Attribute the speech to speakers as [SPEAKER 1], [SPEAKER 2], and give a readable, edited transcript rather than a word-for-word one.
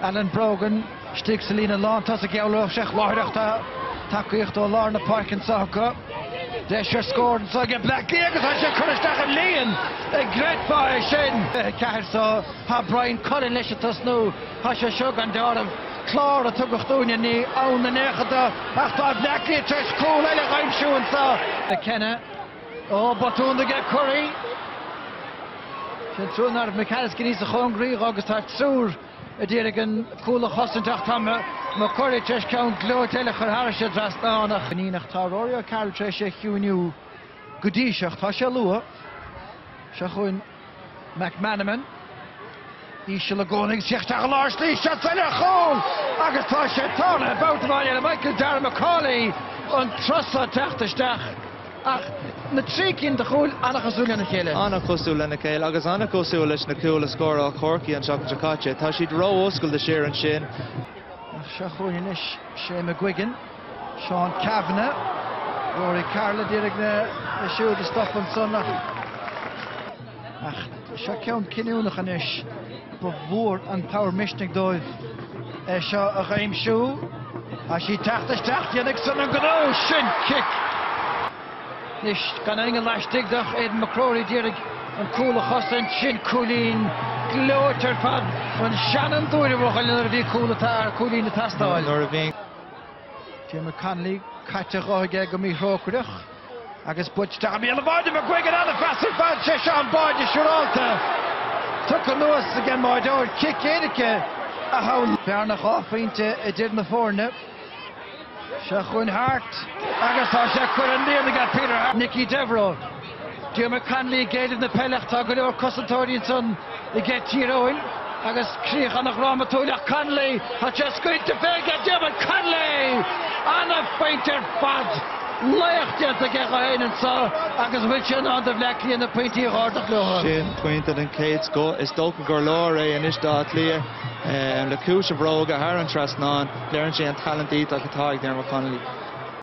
[SPEAKER 1] Alan Brogan istigh sa líne lántosaigh gheall sé láithreach tá tacaíocht ó lár na páirce anseo acu. Deis ar scór anseo ag Bleá Cliath agus tá sé curtha isteach an líon an gcreidfeá é sin. 24 so tá Brian Cullen leis ag tosnú. Tá sé seo gan deáramh. Clár a tugadh dúinne ní ann in aon chor do ach tá Bleá Cliath tar éis cúl eile a aimsiú anseo. McKenna. Ó, botún aige Curry. Sin trua nach raibh McAliskey níosa chóngaraí dho agus tá triúr a d'iarraidh an cúl a chosaint ach tá McCurry tar éis ceann gleoite eile a chur thairis an trasnán ach ach tá Rory O'Carroll tar éis é a chiúiniú go dtí seo ach tá sé luath. Seo chugainn McManamon. Íseal i gcónaí agus isteach i lár slí, seans eile ar chúl agus tá sé tarlaithe babhta amháin eile Michael Darragh Macauley an turas seo teacht isteach ach na trí cinn de chúil an-chosúil lena chéile.
[SPEAKER 2] An-chosúil lena chéile agus an-chosúil leis na cúil a scóráil Corcaigh an tseachtain seo caite. Tá siad ró-oscailte siar ansin.
[SPEAKER 1] Ach seo chugainn anois Shane McGuigan. Seán Cavanagh, Rory Carroll a d'iarraidh na siúd a stop ansan ach ach seo ceann cinniúnach anois. Ba mhór an pabhar misnigh dóibh é seo a dh'aimsiú. Tá sí teacht isteach, déanfaidh san an gnó, sin cic! Anois gan éinne laistigh de ach Aidan McCrory d'iarraidh an cúl a chosaint, sin cúilín gleoite ar fad. An seanfhondúir a bhuachaill nuair a bhí cúl atá cúilín ag teastáil.
[SPEAKER 2] Nuair a bhí.
[SPEAKER 1] Diarmuid Connolly caite dhó aige go míthrócaireach agus buailte isteach i mbéal an bháide McGuigan an-phas ar fad sé seo an báide siúrálta tugtha anuas ag an mbáideoir cic éirice a shamhlaigh. Bearna 2 phointe idir na foirne. Seo chugainn Harte agus tá sé curtha an líon aige Peter Harte. Nicky Devereux. Diarmuid Connolly ag éileamh na peile ach tá go leor cosantóirí ansan aige Tír Eoghain agus críoch an-dhrámatúil ach Connolly, tá sé scaoilte fé aige Diarmuid Connolly! An-phointe ar fad! Laoch déanta aige dho fhéin anso agus an bhfuil sé in ann do Bhleá Cliath na pointí a dh'ardach leo?
[SPEAKER 2] Sin pointe den chéad scoth. Is dócha gur leor é anois d'Áth Cliath. Le cúis a bhróige thar an trasnán, léiríonn sé an talent iontach atá ag Diarmuid Connolly.